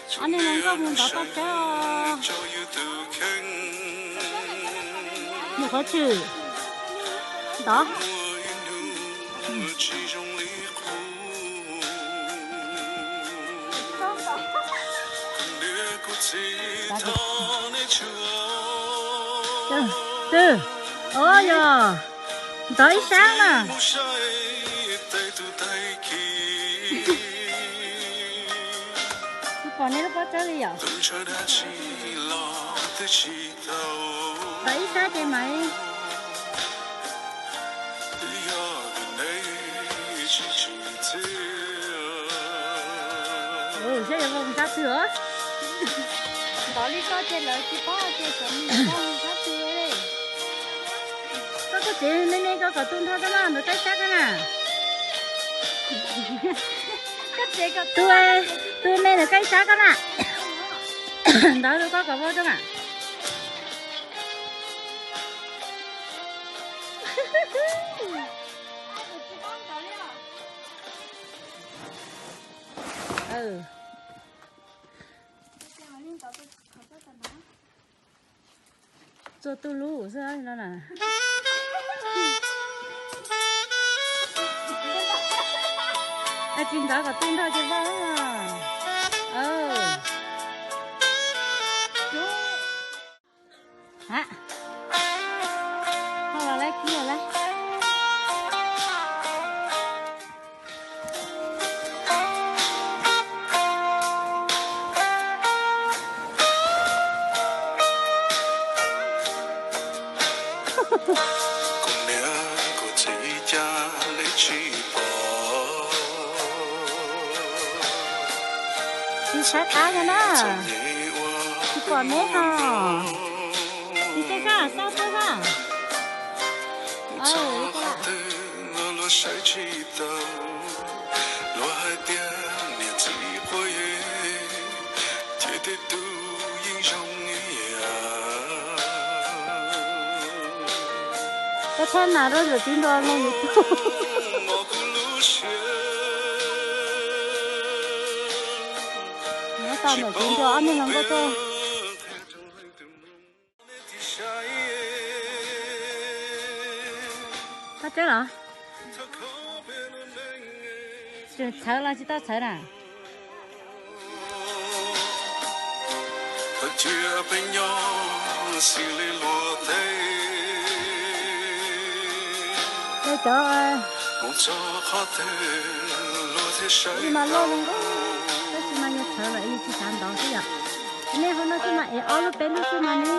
Ob niag hluas nkauj mus ntov paj tsawb. Mus qhov twg? Ntov. Twg? O yog, ntov ib sab na. Tsis pom nej lub pob tsawb li yom. Ntov ib sab ces mas. Saib yuav mus sab twg os. Ntov li koj ces lawv tsis paub tias cov me nyuam mus sab twg li. Koj, koj tsev me me koj kom tu nrho koj na, ntawd koj ib sab koj na. Koj tsev kom tu, tu me ntawd koj ib sab koj na. Ntov rau koj kom vau rau na. Txua tu lub xwb no na. Tsis ntov kom tu nrho ces vau. Ha, ho los lawm, kib los lawm. Kuv niam kuv txiv cas li tsis pom. Tsis sab qab no na. Tsis pom neb ho. Tsis tej zaj, xauj tej zaj. Mus txog qhov twg los luag saib tsis taus, luag hais tias niam txiv quav yeeb, ces tej tug yeej zoo ib yam. Koj txhob hnav rau ntawm txiv nraug no YouTube. Nyob tau ntawm txiv nraug ob niag hluas nkauj tuaj. Paj tsawb los? Tseem txhawv los tsis tau txhawv na? Cov ib mas loj zoo nkauj, tab sis mas yog txhawv lawm yus tsis xav ntov xwb yom. Nej hauv no xwb mas ev ob lub peb lub xwb mas ne.